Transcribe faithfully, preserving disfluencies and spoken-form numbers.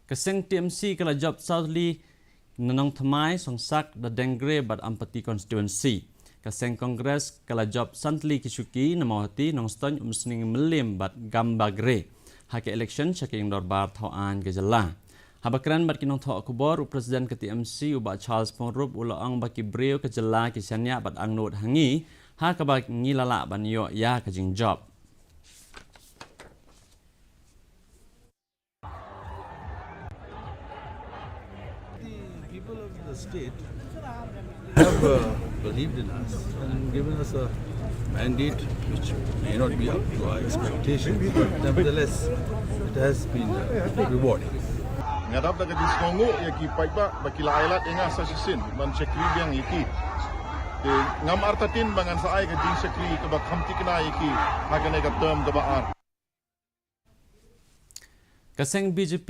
Ka seng T M C ka la jop saw tylli na Nongthymmai, Songsak, Dadengre bad Ampati constituency. Ka seng Congress ka la jop san tylli ki shuki na Mawhati, Nongstoiñ, Umsning, Mylliem bad Gambagre ha ka election sha ka Ïing Dorbar Thaw Aiñ ka jylla. Haba kren bad ki nongthoh khubor, u President ka T M C, u Bah Charles Pyngrope, u la ong ba ki briew ka jylla ki shaniah bad angnud ha ngi, ha kaba ngi la lah ban ïoh ïa ka jingjop. The people of the state have uh, believed in us and given us a mandate which may not be up to our expectations, but nevertheless, it has been uh, rewarding. Nga dap da ka jingsngewnguh ïa ki paidbah ba ki la ailad ïa nga sa shisien ban shakri biang ïa ki. Te ngam artatien ba ngan sa ai ka jingshakri kaba kham thikna ïa ki ha kane ka term kaba ar. Ka seng B J P